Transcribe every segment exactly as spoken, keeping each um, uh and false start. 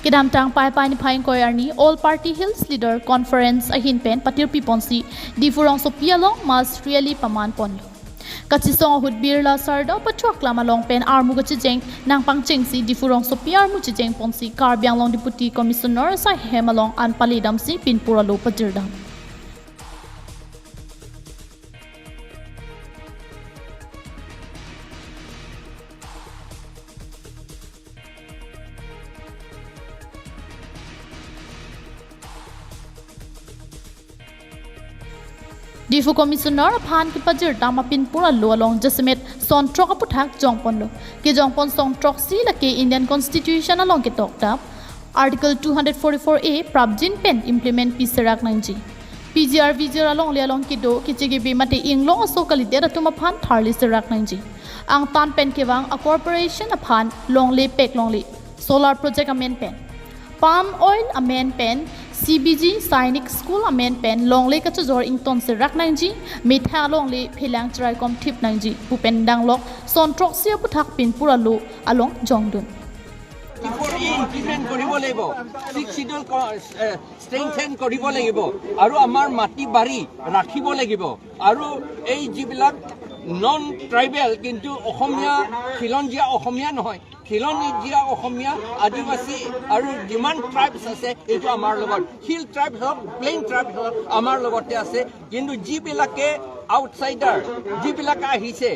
Kedamtang Paipai niphai ingkoi arni All Party Hills Leader Conference ahin pen patirpi ponsi Diphu rongsopi along mass rally paman ponlo. Kachesong ahut Birla Sardar Pathua Aklam along pen armu kachejeng nangpangchengsi Diphu rongsopi armu chejeng ponsi Karbi Anglong Deputy Commissioner asai hem along an pale damsi pinpur alo pajirdam. Diphu Commissioner aphan kepajirdam apinpur alo along jasemet songthrok aphuthak jongponlo. Kejongpon songthroksi lake Indian Constitution along ketoktap Article two hundred forty-four A prapjin pen implement pi serak nangji. P G R V G R alongle along kedo kechegebe mate inglong aso kalidet atum aphan tharli serak nangji. Angtan pen kevang a corporation aphan longle pek longle solar project amen pen, palm oil amen pen, C B G Sainik School amen pen longle kachojor ington serak nangji, methang longle phelang cheraikom thip nangji pu pen danglok songthroksi aphuthak pinpur alo along jongdun. For E implement কৰিব লাগিব, six schedule ষ্ট্ৰেংথেন কৰিব লাগিব আৰু আমাৰ মাটি বাৰী ৰাখিব লাগিব। আৰু এই যিবিলাক নন ট্ৰাইবেল কিন্তু অসমীয়া, খিলঞ্জীয়া অসমীয়া নহয়, খিলঞ্জীয়া অসমীয়া, আদিবাসী আৰু যিমান ট্ৰাইবছ আছে এইটো আমাৰ লগত, হিল ট্ৰাইবছ হওক, প্লেইন ট্ৰাইবছ হওক, আমাৰ লগতে আছে। কিন্তু যিবিলাকে আউটছাইডাৰ, যিবিলাক আহিছে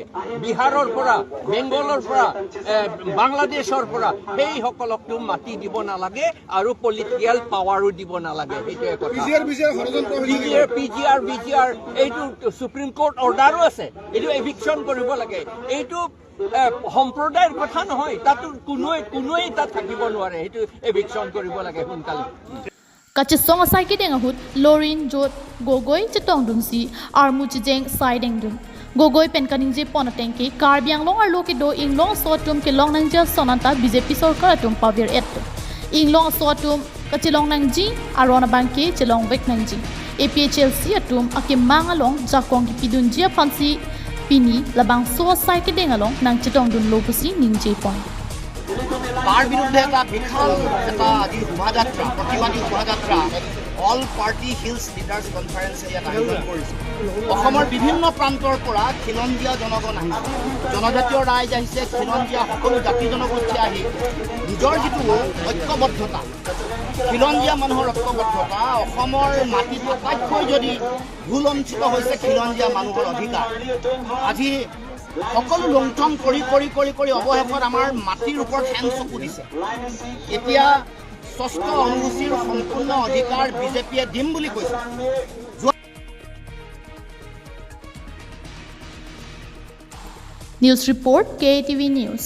বিহাৰৰ পৰা, বেংগলৰ পৰা, এ, বাংলাদেশৰ পৰা, সেইসকলকতো মাটি দিব নালাগে আৰু পলিটিকেল পাৱাৰো দিব নালাগে। সেইটোৱে কথা। পি জি আৰ, পি জি আৰ ষড়যন্ত্ৰ পি জি আৰ, পি জি আৰ, পি জি আৰ, এইটো ছুপ্ৰিম কোৰ্ট অৰ্ডাৰো আছে, এইটো এভিকশ্যন কৰিব লাগে। এইটো এ, সম্প্ৰদায়ৰ কথা নহয়, তাতো কোনোৱে কোনোৱেই তাত থাকিব নোৱাৰে, সেইটো এভিকশ্যন কৰিব লাগে সোনকালে। Kachesong asai kedeng ahut Lorin Jot Gogoi chetongdunsi armu chejeng saidengdun. Gogoi pen kaningje pon atengke Karbi Anglong arlo kedo inglong aso atum kelong nangji ason anta B J P sorkar atum pavir-etlo. Inglong aso atum kachelong nangji aron abangke chelongvek nangji. A P H L C atum akemang along jakong kepidunji aphansi pini labangso asai kedeng along nangchetongdunlo pusi ningje pon. তাৰ বিৰুদ্ধে এটা বিশাল এটা আজি শোভাযাত্ৰা, প্ৰতিবাদী শোভাযাত্ৰা all party hills leaders কনফাৰেন্সে ইয়াত আয়োজন কৰিছে। অসমৰ বিভিন্ন প্ৰান্তৰ পৰা খিলঞ্জীয়া জনগণ আহিছে। জনজাতীয় ৰাইজ আহিছে, খিলঞ্জীয়া সকলো জাতি জনগোষ্ঠী আহি নিজৰ যিটো ঐক্যবদ্ধতা, খিলঞ্জীয়া মানুহৰ ঐক্যবদ্ধতা, অসমৰ মাটিত আটাইতকৈ যদি ভুলঞ্চিত হৈছে খিলঞ্জীয়া মানুহৰ অধিকাৰ। আজি সকলো লুণ্ঠন কৰি কৰি কৰি কৰি অৱশেষত আমাৰ মাটিৰ ওপৰত শেন চকু দিছে। এতিয়া ষষ্ঠ অনুসূচীৰ সম্পূৰ্ণ অধিকাৰ বিজেপিয়ে দিম বুলি কৈছে। News report, K T V News.